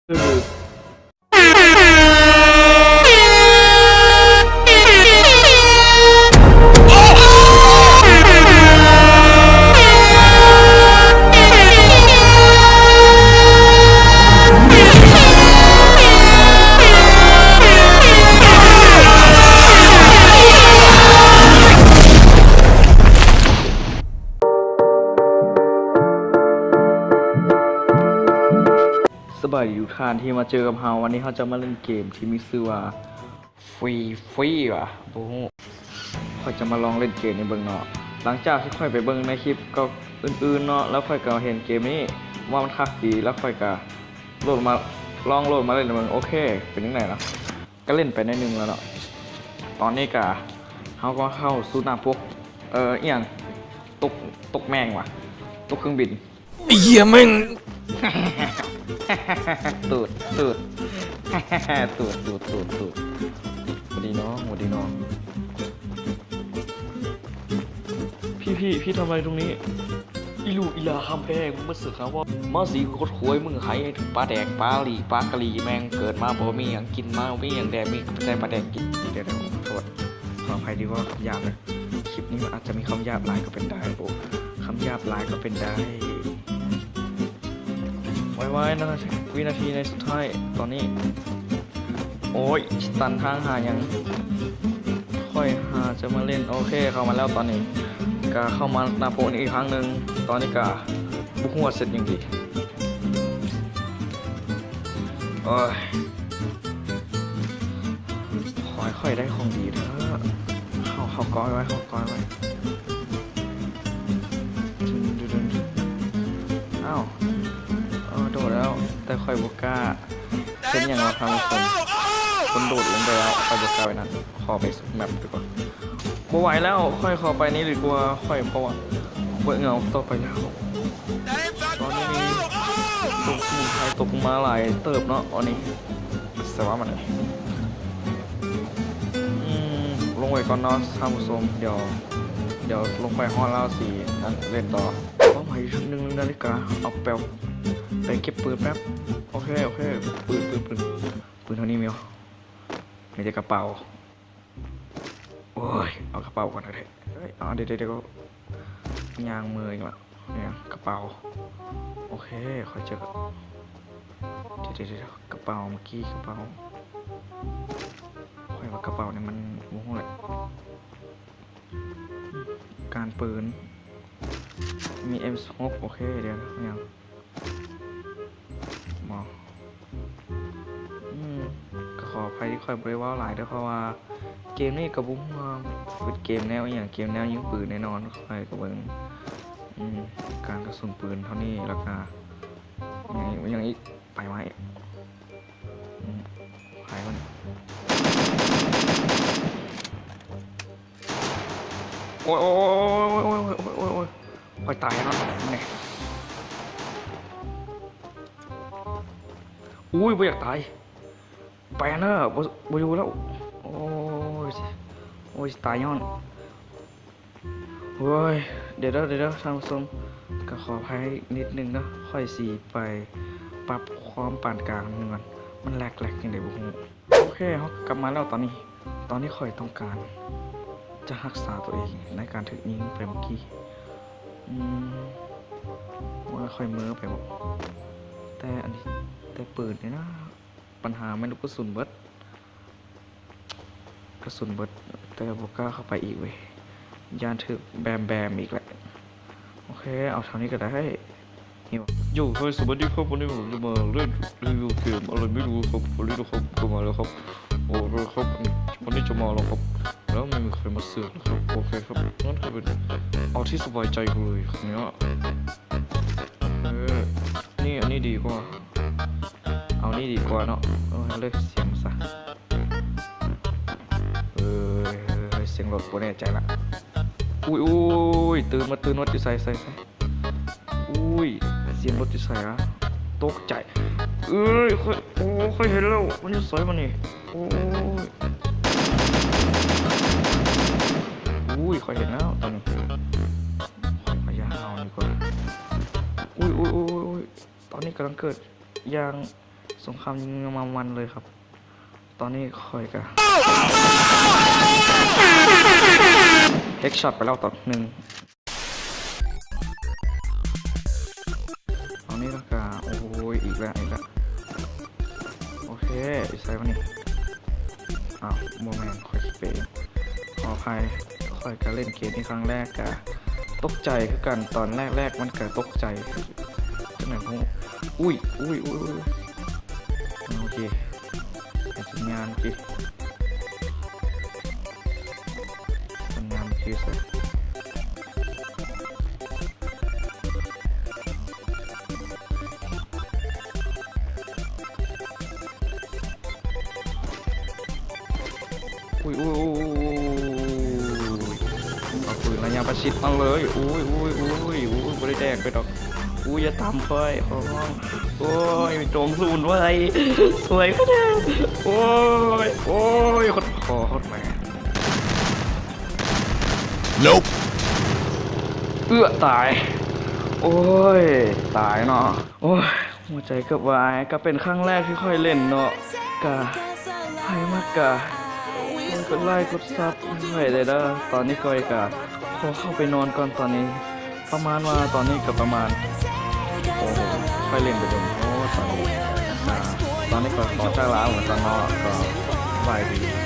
ຄື ສະບາຍດີທຸກທ່ານທີ່ມາເຈີກັບເຮົາ. ວັນນີ້ເຮົາຈະມາຫຼິ້ນເກມທີ່ມີຊື່ວ່າ ຟຣີ ຟຣີ ຫວາ ບໍ່ຮູ້. ຂ້ອຍຈະມາລອງຫຼິ້ນເກມໃຫ້ເບິ່ງເນາະ. ຫຼັງຈາກທີ່ຂ້ອຍໄປເບິ່ງໃນຄລິບກໍອື່ນໆເນາະ ແລ້ວຂ້ອຍກໍເຫັນເກມນີ້ວ່າມັນຄັກດີ ແລ້ວຂ້ອຍກໍໂຫຼດມາ ລອງໂຫຼດມາຫຼິ້ນເບິ່ງ. ໂອເຄ ເປັນຈັ່ງໃດເນາະ? ກໍຫຼິ້ນໄປໜ້ອຍໜຶ່ງແລ້ວເນາະ. ຕອນນີ້ກໍ ເຮົາກໍເຂົ້າສູ່ໜ້າປົກ ເອີ ອີ່ຫຍັງ ຕົກ ຕົກແມ່ງຫວາ ຕົກເຄື່ອງບິນ. ໄອ້ເຫຍແມ່ງ ຕູດ ຕູດ ຕູດ ຕູດ ຕູດ ຕູດ. ຫວັດດີນ້ອງ ຫວັດດີນ້ອງ. ພີ່ ພີ່ ພີ່ທຳອະໄລຕົງນີ້? ອີລູອີລາຄຳແພງ ມຶງມາເສີກຫາວ່າ ມາສີກົດຄວາຍມຶງໃຫ້ ປາແດກ ປາຫຼີ່ ປາກະຫຼີ່ແມ່ງ ເກີດມາບໍ່ມີຫຍັງກິນ ມາບໍ່ມີຫຍັງແດກ ມີແຕ່ປາແດກກິນ. ດຽວ ດຽວ ໂທດ ຂໍອະໄພດີເວົ້າຄຳຫຍາບເດີ. ຄລິບນີ້ມັນອາດຈະມີຄຳຫຍາບຫຼາຍກໍເປັນໄດ້. ໂອ້ ຄຳຫຍາບຫຼາຍກໍເປັນໄດ້. ໄວໆ ນະ ວິນາທີໃນສຸດທ້າຍຕອນນີ້. ໂອ້ຍ ຕັນທາງຫາຫຍັງ? ຂ້ອຍຫາຈະມາຫຼິ້ນ. ໂອເຄ ເຂົ້າມາແລ້ວ. ຕອນນີ້ກະເຂົ້າມາໜ້າປົກນີ້ອີກຄັ້ງໜຶ່ງ. ຕອນນີ້ກະບໍ່ຮູ້ວ່າເຮັດຫຍັງດີ. ໂອ້ຍ ຂໍໃຫ້ຂ້ອຍໄດ້ຂອງດີເດີ. ເຮົາ ເຮົາກ້ອຍໄວ້ ເຮົາກ້ອຍໄວ້. ອ້າວ ເອີ ໂດດແລ້ວ ແຕ່ຂ້ອຍບໍ່ກ້າ. ເປັນຫຍັງວະທ່ານຜູ້ຊົມ? ຄົນໂດດລົງໄປແລ້ວ ຂ້ອຍບໍ່ກ້າໄປນັ້ນ. ຂໍໄປສຸດແມັບດີກວ່າ. ບໍ່ໄຫວແລ້ວ ຂ້ອຍຂໍໄປນີ້ດີກວ່າ. ຂ້ອຍ ເພາະວ່າຂ້ອຍເຫງົາຕໍ່ໄປແລ້ວ. ຕອນນີ້ມີຕົກສະໝຸນໄພຕົກມາຫຼາຍເຕີບເນາະ ອັນນີ້ ແຕ່ວ່າມັນ ອືມ ລົງໄວ້ກ່ອນເນາະທ່ານຜູ້ຊົມ. ດຽວ ດຽວລົງໄປຮອດແລ້ວຊິ ນັ້ນ ເລ່ນຕໍ່. ເປົ້າໝາຍຢູ່ໜຶ່ງນາລິກາ. ເອົາແປບ ໄປເກັບປືນແປັບ. ໂອເຄ ໂອເຄ ປືນ ປືນ ປືນ ປືນເທົ່ານີ້ມີບໍ່? ມີແຕ່ກະເປົາ. ໂອ້ຍ ເອົາກະເປົາກ່ອນກໍໄດ້. ເອີຍ ເອົາ ດຽວໆໆ ຍ່າງເມືອອີກລະ. ນີ້ ກະເປົາ. ໂອເຄ ຂ້ອຍເຈີ ດຽວໆໆ ກະເປົາ ເມື່ອກີ້ກະເປົາ. ຂ້ອຍວ່າກະເປົານີ້ມັນບໍ່ຮູ້ແຫຼະ. ການປືນ ມີເອັມສິບຫົກ. ໂອເຄ ດຽວ ຫຍັງ? ບໍ່ ອືມ ກໍຂໍອະໄພທີ່ຂ້ອຍບໍ່ໄດ້ເວົ້າຫຼາຍເດີ້ ເພາະວ່າເກມນີ້ກໍບໍ່ຮູ້ວ່າເປັນເກມແນວອີ່ຫຍັງ ເກມແນວຍິງປືນແນ່ນອນ. ຂ້ອຍກໍເບິ່ງ ອືມ ການກະສຸນປືນເທົ່ານີ້ ແລ້ວກະຫຍັງ ຫຍັງອີກ? ໄປໄວ້ ອືມ ໄປກ່ອນ. ໂອ້ຍ ໂອ້ຍ ໂອ້ຍ ຂ້ອຍຕາຍແລ້ວເນາະ ນີ້. ອຸ້ຍ ບໍ່ຢາກຕາຍ ໄປຫັ້ນເດີ ບໍ່ ບໍ່ຢູ່ແລ້ວ. ໂອ້ຍ ໂອ້ຍ ຕາຍຍ້ອນ ໂອ້ຍ ດຽວເດີ ດຽວເດີ ທ່ານຜູ້ຊົມ ກໍຂໍອະໄພນິດໜຶ່ງເນາະ. ຂ້ອຍຊິໄປປັບຄວາມປານກາງມັນກ່ອນ ມັນແລັກໆ ຈັ່ງໃດບໍ່ຮູ້. ໂອເຄ ເຮົາກັບມາແລ້ວຕອນນີ້. ຕອນນີ້ຂ້ອຍຕ້ອງການຈະຮັກສາຕົວເອງໃນການຖືກຍິງໄປເມື່ອກີ້. ອືມ ວ່າຂ້ອຍເມີໄປບໍ່? ແຕ່ອັນນີ້ ແຕ່ປືນນີ້ນະ ບັນຫາແມ່ນລູກກະສຸນເບິດ ກະສຸນເບິດ ແຕ່ບໍ່ກ້າເຂົ້າໄປອີກເວີຍ ຢ້ານຖືກແບມແບມອີກແຫຼະ. ໂອເຄ ເອົາເທົ່ານີ້ກໍໄດ້. ໂຢ ເຮີ້ຍ ສະບາຍດີຄັບ ວັນນີ້ຜົມຈະມາຫຼິ້ນຣີວິວເກມອະໄລໄມ່ຮູ້ຄັບ. ວັນນີ້ນະຄັບ ກໍມາແລ້ວຄັບ. ໂອເຄຄັບ ວັນນີ້ຈະມາແລ້ວຄັບ ແລ້ວໄມ່ມີໃຄມາເສືອກແລ້ວຄັບ. ໂອເຄຄັບ ນັ້ນກໍເປັນ ເອົາທີ່ສະບາຍໃຈກັນເລີຍຄັບເນຍ. ເອີ ນີ້ ອັນນີ້ດີກວ່າ ເອົານີ້ດີກວ່າເນາະ. ເອີ ເລີຍສຽງຊະ. ເອີ ເຮີ້ຍ ສຽງລົດ ບໍ່ແນ່ໃຈລະ. ອຸ້ຍ ອຸ້ຍ ຕື່ນໝົດ ຕື່ນໝົດ ຢູ່ໃສ ໃສ ໃສ? ອຸ້ຍ ສຽງລົດຢູ່ໃສຫວະ? ຕົກໃຈ. ເອີຍ ຂ້ອຍ ໂອ້ ຂ້ອຍເຫັນແລ້ວ ມັນຢູ່ໃສວະນີ້? ໂອ້ຍ ອຸ້ຍ ຂ້ອຍເຫັນແລ້ວຕອນນີ້ ຂ້ອຍພະຍາຍາມເອົານີ້ກ່ອນ. ອຸ້ຍ ອຸ້ຍ ອຸ້ຍ ອຸ້ຍ ຕອນນີ້ກຳລັງເກີດຢ່າງ ສົງຄາມຍິງມາມັນເລີຍຄັບ. ຕອນນີ້ຂ້ອຍກະເຮັດຊັອດໄປແລ້ວຕອນໜຶ່ງ. ເອົານີ້ລະກະ ໂອ້ຍ ອີກແລ້ວ ອີກແລ້ວ. ໂອເຄ ຢູ່ໃສວະນີ້? ອ້າວ ບໍ່ແມ່ນ ຂ້ອຍຄິດໄປເອງ. ຂໍອະໄພ ຂ້ອຍກະເລ່ນເກມນີ້ຄັ້ງແລກກະຕົກໃຈຄືກັນ. ຕອນແລກໆມັນກະຕົກໃຈ ຈັ່ງໃດຮູ້. ອຸ້ຍ ອຸ້ຍ ອຸ້ຍ ອຸ້ຍ. ໂອເຄ ໃຫ້ສັນຍານຕິ ສັນຍານຄືໃສ? ອຸ້ຍ ອຸ້ຍ ອຸ້ຍ ອຸ້ຍ ອຸ້ຍ ອຸ້ຍ ເອົາປືນໄລຍະປະຊິດມາເລີຍ. ອຸ້ຍ ອຸ້ຍ ອຸ້ຍ ອຸ້ຍ ບໍ່ໄດ້ແດກໄປດອກ. ອຸ້ຍ ຢ່າຕຳຂ້ອຍ ຂໍຮ້ອງ. ໂອ້ຍ ໂດນສູນເວີຍ ສວຍຂະໜາດ. ໂອ້ຍ ໂອ້ຍ ໂຄດ ຂໍໂຄດແໝ່ ເອື້ອ ຕາຍ. ໂອ້ຍ ຕາຍເນາະ. ໂອ້ຍ ຫົວໃຈເກືອບວາຍ. ກະເປັນຄັ້ງແລກທີ່ຂ້ອຍເລ່ນເນາະ. ກະໃຜມັກກະກົດໄລກົດຊັບໃຫ້ຂ້ອຍແດ່ເດີ. ຕອນນີ້ຂ້ອຍກະຂໍເຂົ້າໄປນອນກ່ອນ. ຕອນນີ້ປະມານວ່າ ຕອນນີ້ກະປະມານ ໂອ້ໂຫ ຂ້ອຍເລ່ນໄປດົນໂພດ. ຕອນນີ້ ອາ ຕອນນີ້ກະຂໍຈາກລາໄວ້ກ່ອນເນາະ. ກະສະບາຍດີ.